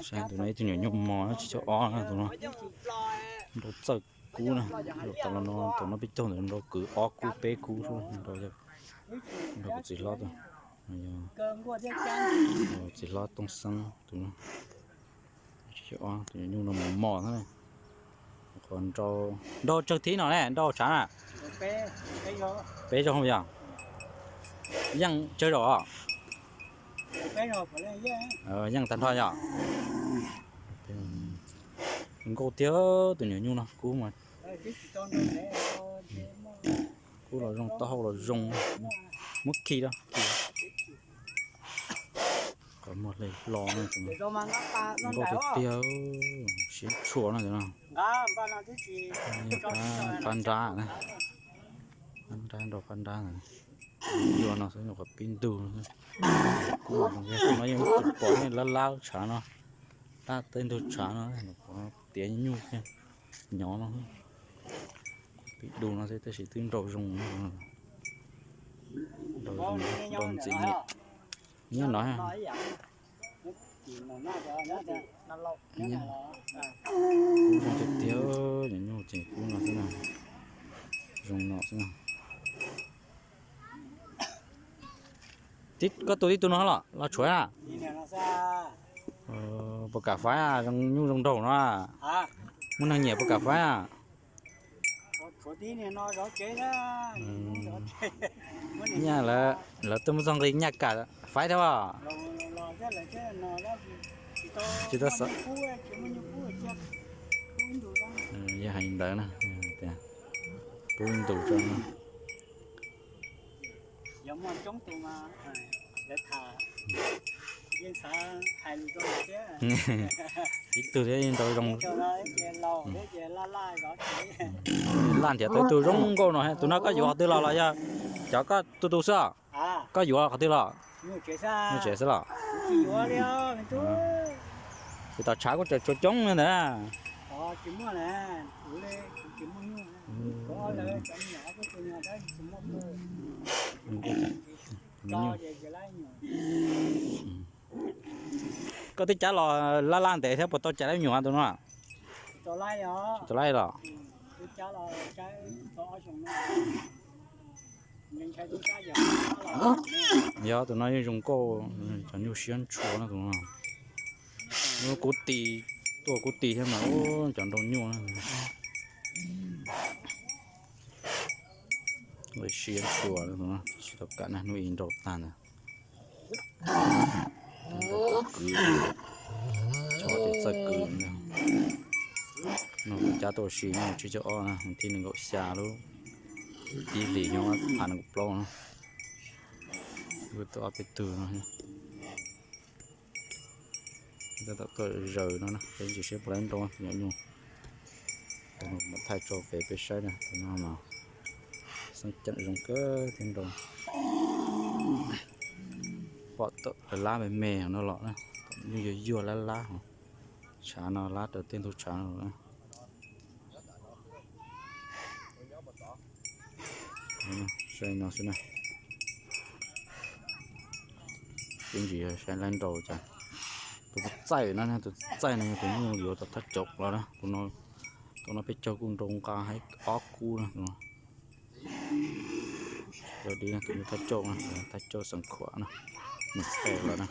Saib tus no ib tug nyuam nyuj mos tsis coj ob na tus no. Nrau txawj kub na. Zaum tas los no tus no peb caug ntawd nrau kwv ob kub peb kub xwb. Nrau kuv txiv hlob tus, txiv hlob Tooj Xeeb tus no. Tsis coj ob, tus nyuam nyuj no mos mos xwb. Qhov nrau, nrau tsawg thib no ne, nrau tshav na? Peb zaug yog? Yeej tsawg zaum os? Yeej tag nrho yog? Nkauj tiag tus nyuam nyuj no, kub mas kub los zoo, taub hau los zoo, muab khi rau, qhov muag hle hlo no, nkauj tiag tiag, siab tshua no. Pab nrab, pab nrab, nrau pab nrab ntawd. Yuav no xwb, nyuam qhuav pib ntug no. Kub no yeej tsis pom, yeej lab lab tshav no, lab tej ntug tshav no, tiav nyuj nyob no. Pib du no xwb tab sis twb nrau zoo, nrau zoo, nrau ntxim nyiam. Nyob no, kub zoo tiag tiag, nyuam nyuj ces kub no xwb na, zoo no xwb na. Koj tu tib tug no los los tshuav na? Puas kam faib, zoo nyuj zoo nraug no, muaj neeg nyiam puas kam faib? Nyaj lawv, lawv twb muaj txoj nqi nyaj kam faib thiab os. Tsis tau xav, yog hais li ntawd na, pub ib ntus tso. Ib tug thiab nrau zoo. Laj nrhiav tau ib tug zoo nkauj no, tus no koj yuav qhov twg los los yog cov koj tu tu xwb os? Koj yuav qhov twg los? Nyuj tsev xwb los? Ces tom tshav kuj tseem tshuav coob li ntawd na. Koj twb cab los laj laj ntev thiab puas tau cais lab me nyuam tus no? Tsis tau laij los? Yog tus no yeej zoo nkauj, cov nyuj siab ntshua no tus no. Kuv tis, tuaj kuv tis thiab mas ub cov nrau nyuj siab ntshua, tsis tau kam na, hnub ib nrau tag ntawd. Kwv, chov ces txawj kwv. No kuv cab tuaj ua si no tsib caug ob na, thib nees nkaum xya lub ib hlis nyob phav nees nkaum plaub no. Kuv tuaj ob peb tug no. Tab tom tuaj zaws no na, peb ntsis seb puas laib nrau nyuam nyuj. Thaij tso fem peb saib na, tus no mas xeeb ceem zoo kawg thiab nrau. Pom tawm lab me me no los na, nyuj yuag yuag lab lab, tshav no lab raws tej ntug tshav no los na. Saib no xwb na. Ib ntsis saib laib nrau cas. Tus txaij no, tus txaij no yog tus nyuj yuav tom thaj caum los na. Tus no peb caug kuj nrau nqa haib ob kub na tus no. Tus nyuj thaj caum na, thaj caum xeem khuam na, nws tau los na.